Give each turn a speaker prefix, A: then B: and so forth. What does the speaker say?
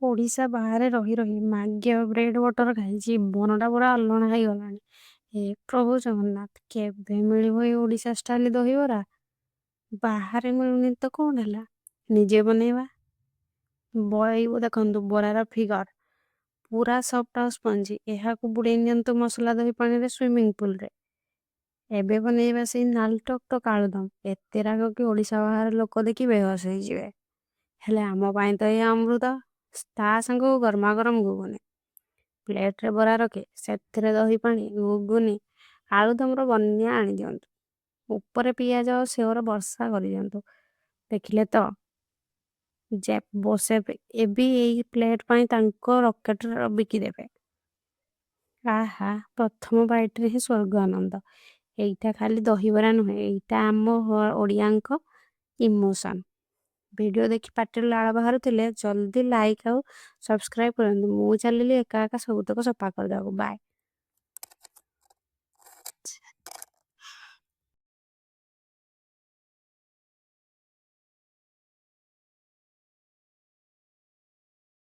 A: ଓଡ଼ିଶା ବାହାରେ ରହି ରହି ମାଗିଆ ବ୍ରେଡ୍ ବଟର୍ ଖାଇ ଜୀବନଟା ପୁରା ଅଲଣା ହେଇଗଲାଣି। ହେ ପ୍ରଭୁ ଜଗନ୍ନାଥ, କେବେ ମିଳିବ ଏଇ ଓଡ଼ିଶା ଷ୍ଟାଇଲ୍ ଦହିବରା? ବାହାରେ ମିଳୁନି ତ କଣ ହେଲା, ନିଜେ ବନେଇବା। ଏଇ ଦେଖନ୍ତୁ ବରାର ଫିଗର, ପୁରା ସଫ୍ଟ ଆଉ ସ୍ପଞ୍ଜି। ଏହାକୁ ବୁଡ଼େଇ ନିଅନ୍ତୁ ମସଲା ଦହି ପାଣିରେ, ସୁଇମିଂ ପୁଲରେ। ଏବେ ବନେଇବା ସେଇ ନାଲ ଟକ୍ ଟକ୍ ଆଳୁଦମ। ଏତେ ରାଗ କି ଓଡ଼ିଶା ବାହାର ଲୋକ ଦେଖି ବେହୋସ ହେଇଯିବେ, ହେଲେ ଆମ ପାଇଁ ତ ଏ ଅମୃତ। ତା ସାଙ୍ଗକୁ ଗରମା ଗରମ ଘୁଗୁନି। ପ୍ଲେଟରେ ବରା ରଖି ସେଥିରେ ଦହି ପାଣି, ଘୁଗୁନି, ଆଳୁଦମର ବନ୍ୟା ଆଣିଦିଅନ୍ତୁ। ଉପରେ ପିଆଜ ଆଉ ସେଓର ବର୍ଷା କରିଦିଅନ୍ତୁ। ଦେଖିଲେ ତ, ଜେଫ୍ ବେଜୋସ୍ ଏବେ ଏଇ ପ୍ଲେଟ୍ ପାଇଁ ତାଙ୍କ ରକେଟ ବିକିଦେବେ। ଆହା, ପ୍ରଥମ ବାଇଟରେ ହିଁ ସ୍ୱର୍ଗ ଆନନ୍ଦ। ଏଇଟା ଖାଲି ଦହିବରା ନୁହେଁ, ଏଇଟା ଆମ ଓଡ଼ିଆଙ୍କ ଇମୋସନ୍। ଭିଡ଼ିଓ ଦେଖି ପାଟିରୁ ଲାଳ ବାହାରୁଥିଲେ ଜଲ୍ଦି ଲାଇକ୍ ଆଉ ସବସ୍କ୍ରାଇବ୍ କରନ୍ତୁ। ମୁଁ ଚାଲିଲି ଏକା ଏକା ସବୁତକ ସଫା କରିଦେବାକୁ। ବାଏ।